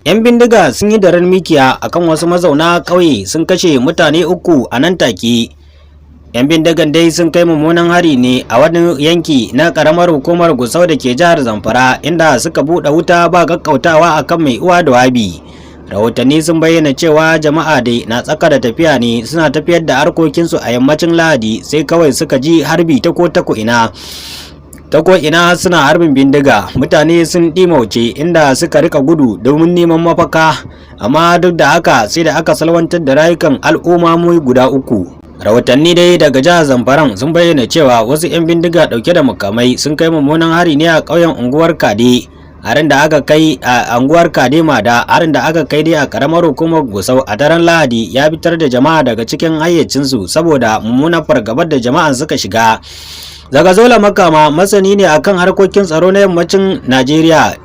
'Yan bindiga sun yi daren mikiya akan wasu mazauna ƙauye, sun kashe mutane uku a nan take. 'Yan bindigan dai sun kai mummunan hari ne a wani yanki na ƙaramar hukumar Gusau da ke jihar Zamfara, inda suka buɗe wuta ba ƙaƙƙautawa akan mai uwa da wabi. Rahotanni sun bayyana cewa jama'a dai na tsaka da tafiya ne, suna tafiyar da harkokinsu a yammacin Lahadi, sai kawai suka ji harbi ta ko ta ina. Ta ko'ina suna harbin bindiga. Mutane sun ɗimauce, inda suka rika gudu domin neman mafaka, amma duk da haka sai da aka salwantar da rayukan al'ummomi guda uku. Rahotanni dai daga jihar Zamfaran sun bayyana cewa wasu 'yan bindiga dauke da makamai sun kai mummunan hari ne a ƙauyen unguwar Kade. Harin da aka kai a unguwar Kade Mada, harin da aka kai dai a karamar hukumar Gusau a daren Lahadi, ya fitar da jama'a daga cikin hayyacinsu saboda mummunan fargabar da jama'an suka shiga. Zagazola Makama masani ne akan harkokin tsaro na yammacin Najeriya,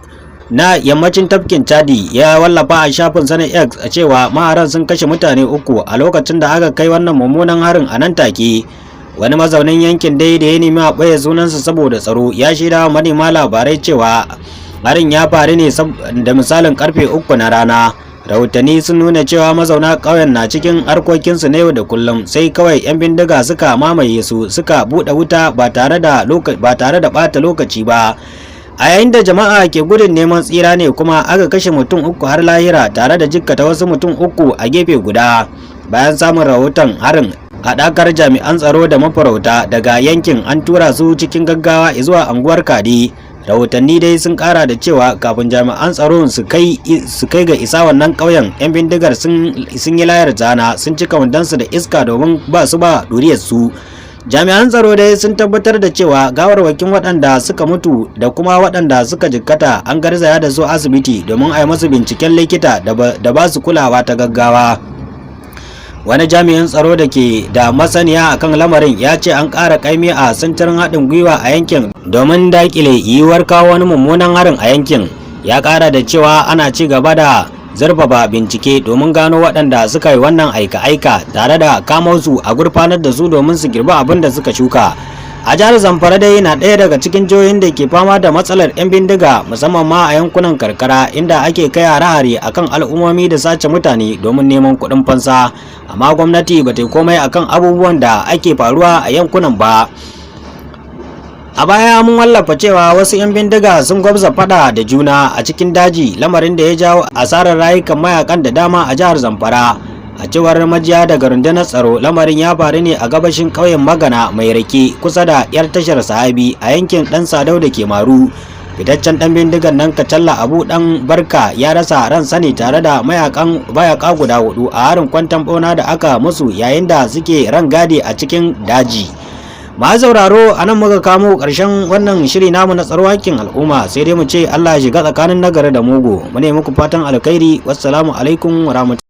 na yammacin tafkin Chadi, ya wallafa a shafin sa na X a cewa maharan sun kashe mutane uku a lokacin da aka kai wannan mummunan harin a nan take. Wani mazaunin yankin dai da ya nemi a ɓoye sunansa saboda tsaro ya shaida wa manema labarai cewa harin ya faru ne da misalin karfe 3 na rana. Rahotanni sun nuna cewa mazauna ƙauyen na cikin harkokinsu na yau da kullum, sai kawai 'yan bindiga suka mamaye su, suka buɗe wuta ba tare da ɓata lokaci ba. A yayin da jama'a ke gudun neman tsira ne kuma aka kashe mutum uku har lahira, tare da jikkata wasu mutum uku a gefe guda. Bayan samun rahoton harin, haɗakar jami'an tsaro da mafarauta daga yankin an tura su cikin gaggawa zuwa anguwar Kadi. Rahotanni dai sun kara da cewa kafin jami'an tsaro su kai ga isa wannan ƙauyen, 'yan bindigar sun yi layar zana, sun cika wandonsu da iska domin ba su ba duriyar su. Jami'an tsaro dai sun tabbatar da cewa gawarwakin waɗanda suka mutu da kuma waɗanda suka jikkata an garzaya da su asibiti domin a yi masu binciken likita da ba su kulawa ta gaggawa. Wani jami'in tsaro da ke da masaniya akan lamarin ya ce an ƙara ƙaimi a sintirin haɗin gwiwa a yankin domin daƙile yiwuwar kawo wani mummunan harin a yankin. Ya ƙara da cewa ana ci gaba da zurfafa bincike domin gano waɗanda suka yi wannan aika-aika, tare da kamo su a gurfanar da su domin su girbi abin da suka shuka. A jihar Zamfara dai na ɗaya daga cikin jihohin da ke fama da matsalar 'yan bindiga, musamman ma a yankunan karkara, inda ake kai hare-hare akan al'ummomi da sace mutane domin neman kuɗin fansa, amma gwamnati ba ta yi komai akan abubuwan da ake faruwa a yankunan ba. A baya mun wallafa cewa wasu 'yan bindiga sun gwabza fada da juna a cikin daji, lamarin da ya jawo asarar rayukan mayakan da dama a jihar Zamfara. A cewar majiya daga rundunar tsaro, lamarin ya faru ne a gabashin ƙauyen Magana Mai Rake, kusa da yar tashar Sahabi a yankin Dan Sadau da ke Maru. Fitaccen dan bindigan nan Kacalla Abu Dan Barka ya rasa ransa ne tare da mayakan mayaka guda hudu a harin kwantan bauna da aka musu yayin da suke rangadi a cikin daji. Masu sauraro, a nan muka kamo ƙarshen wannan shiri namu na tsaro hakkin al'umma. Sai dai mu ce Allah ya shiga tsakanin nagari da mugu. Mu ne muku fatan alkhairi. Wassalamu alaikum wa.